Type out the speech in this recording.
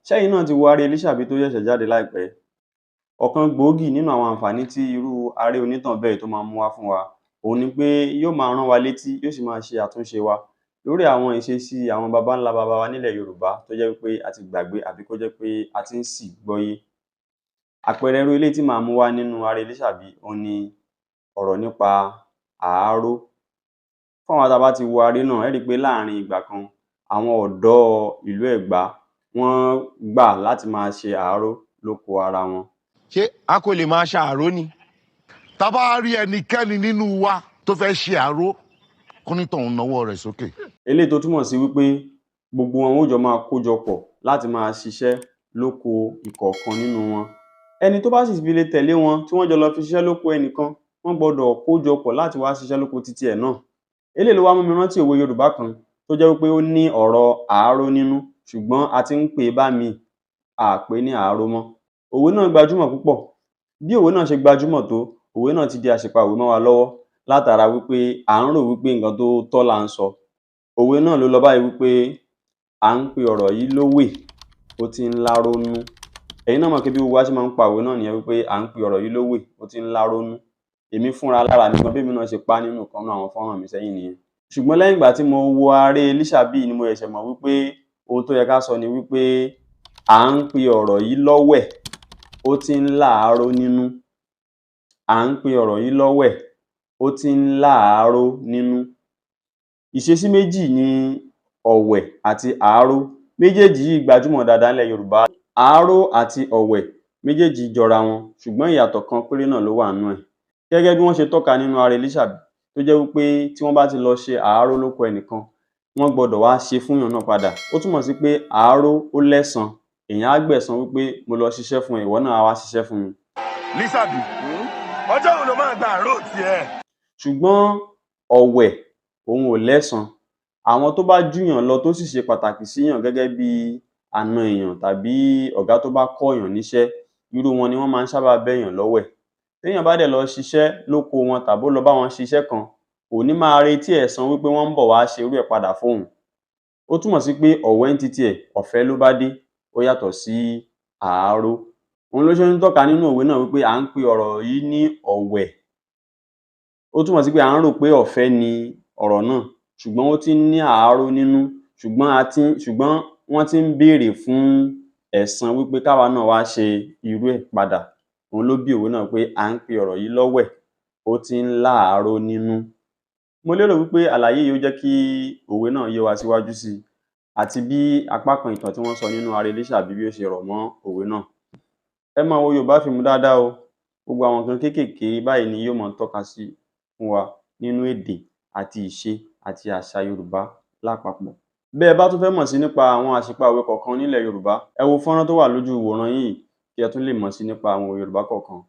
Ṣẹ́yìn náà ti wo Aré Lísàbí tó ṣẹ̀ṣẹ̀ jáde láìpẹ́? Ọ̀kan gbòógì nínú àwọn àǹfààní tí irú aré onítàn bẹ́ẹ̀ tó máa ń mú wá fún wa òhun ni pé yóò máa rán wa létí, yóò sì máa ṣe àtúnṣe wa lórí àwọn ìṣesí àwọn baba ńlá baba wa nílẹ̀ Yorùbá tó jẹ́ wí pé a ti gbàgbé àbí kó jẹ́ pé a ti ń ṣì gbọ́yé. Àpẹẹrẹ irú eléyìí tí màá mú wá nínú Aré Lísàbí òhun ni ọ̀rọ̀ nípa àáró. Fún àwa tá a bá ti wo aré náà, ẹ́ rí i pé láàrin ìgbà kan, àwọn ọ̀dọ́ ìlú Ẹ̀gbá wọ́n gbà láti máa ṣe àáró lóko ara wọn. Ṣé a kò lè máa ṣàárò ni? Tá a bá rí ẹnikẹ́ni nínú wa tó fẹ́ ṣe àáró, kó nítọ̀hún nawọ́ rẹ̀ sókè. Eléyìí tó túmọ̀ sí wí pé gbogbo wọn ó jọ máa kójọ pọ̀ láti máa ṣiṣẹ́ lóko ìkọ̀ọ̀kan nínú wọn. Ẹni tó bá sì fi lè tẹ̀lé wọn tí wọ́n jọ lọ fi ṣiṣẹ́ lóko ẹnìkan, wọ́n gbọdọ̀ kójọ pọ̀ láti wá ṣiṣẹ́ lóko titi ẹ̀ náà. Eléyìí ló wá mú mi rántí òwe Yorùbá kan tó jẹ́ wí pé ó ní ọ̀rọ̀ àáró nínú, ṣùgbọ́n a ti ń pè é bá míì, a à pè é ní àáró mọ́. Òwe náà gbajúmọ̀ púpọ̀. Bí òwe náà ṣe gbajúmọ̀ tó, òwe náà ti di àṣìpa òwe mọ́ wa lọ́wọ́ látara wí pé à ń rò wí pé nǹkan tó tọ́ là ń sọ. Òwe náà ló lọ báyìí wí pé à ń pe ọ̀rọ̀ yìí lówè, ó ti ń láró nú. Ẹ̀yin náà mọ̀ pé bí gbogbo wa ṣe máa ń pa òwe náà nìyẹn wí pé à ń pe ọ̀rọ̀ yìí lówè, ó ti ń láró nú. Èmi fúnra lára mi gan, bémi náà ṣe pa á nínú ìkan nínú àwọn fọ́nrán mi sẹ́yìn nìyẹn. Ṣùgbọ́n lẹ́yìn ìgbà tí mo wo Aré Lísàbí yìí ni mo ṣẹ̀ṣẹ̀ mọ̀ wí pé ohun tó yẹ ká sọ ni wí pé à ń pe ọ̀rọ̀ yìí lọ́wẹ̀, ó ti ń láàáró nínú. À ń pe ọ̀rọ̀ yìí lọ́wẹ̀, ó ti ń láàáró nínú. Ìṣesí méjì ni ọ̀wẹ̀ àti àáró. Méjèèjì yìí gbajúmọ̀ dáadáa nílẹ̀ Yorùbá. Àáró àti ọ̀wẹ̀ méjèèjì jọra wọn, ṣùgbọ́n ìyàtọ̀ kan péré náà ló wà nínú ẹ̀. Gẹ́gẹ́ bí wọ́n ṣe tọ́ka nínú Aré Lísàbí tó jẹ́ wí pé tí wọ́n bá ti lọ ṣe àáró lóko ẹnìkan, wọ́n gbọdọ̀ wá ṣe fúnyàn náà padà. Ó túmọ̀ sí pé àáró ó lẹ́san, èèyàn á gbẹ̀san wí pé mo lọ ṣiṣẹ́ fún ẹ, ìwọ náà á wá ṣiṣẹ́ fún mi. Lísàbí, ọjọ́ wo ló máa gba àárò tiẹ̀? Ṣùgbọ́n ọ̀wẹ̀ òun ò lẹ́san. Àwọn tó bá júyàn lọ tó sì ṣe pàtàkì síyàn gẹ́gẹ́ bí àna èèyàn tàbí ọ̀gá tó bá kọ́yàn níṣẹ́, irú wọn ni wọ́n máa ń sábà bẹ̀yàn lọ́wẹ̀. Téèyàn bá dẹ̀ lọ ṣiṣẹ́ lóko wọn tàbí ó lọ bá wọn ṣiṣẹ́ kan, kò ní máa retí ẹ̀san wí pé wọ́n ń bọ̀ wá ṣe irú ẹ̀ padà fóun. Ó túmọ̀ sí pé ọ̀wẹ̀ ń titi ẹ̀, ọ̀fẹ́ ló bá dé, ó yàtọ̀ sí àáró. Òun ló ṣe ń tọ́ka nínú òwe náà wí pé à ń pe ọ̀rọ̀ yìí ní ọ̀wẹ̀. Ó túmọ̀ sí pé à ń rò pé ọ̀fẹ́ ni ọ̀rọ̀ náà, ṣùgbọ́n ó ti ń ní àáró nínú, ṣùgbọ́n a ti ń ṣùgbọ́n wọ́n ti ń béèrè fún ẹ̀san wí pé káwa náà wá ṣe irú ẹ̀ padà. Òun ló bí òwe náà pé à ń pe ọ̀rọ̀ yìí lọ́wẹ̀, ó ti ń láàáró nínú. Mo lérò wí pé àlàyé yìí ó jẹ́ kí òwe náà yé wa síwájú sí i àti bí apá kan ìtàn tí wọ́n sọ nínú Aré Lísàbí bí ó ṣe rọ̀ mọ́ òwe náà. Ẹ máa wo Yorùbá Fíìmù dáadáa o. Gbogbo àwọn nǹkan kéékèèké báyìí ni yóò máa tọ́ka sí fún wa nínú èdè àti ìṣe àti àṣà Yorùbá lápapọ̀. Bẹ́ ẹ bá tún fẹ́ mọ̀ sí nípa àwọn àṣìpa òwe kọ̀ọ̀kan nílẹ̀ Yorùbá, ẹ wo fọ́nrán tó wà lójú ìwòran yín yìí kí ẹ tún lè mọ̀ sí nípa àwọn òwe Yorùbá kọ̀ọ̀kan.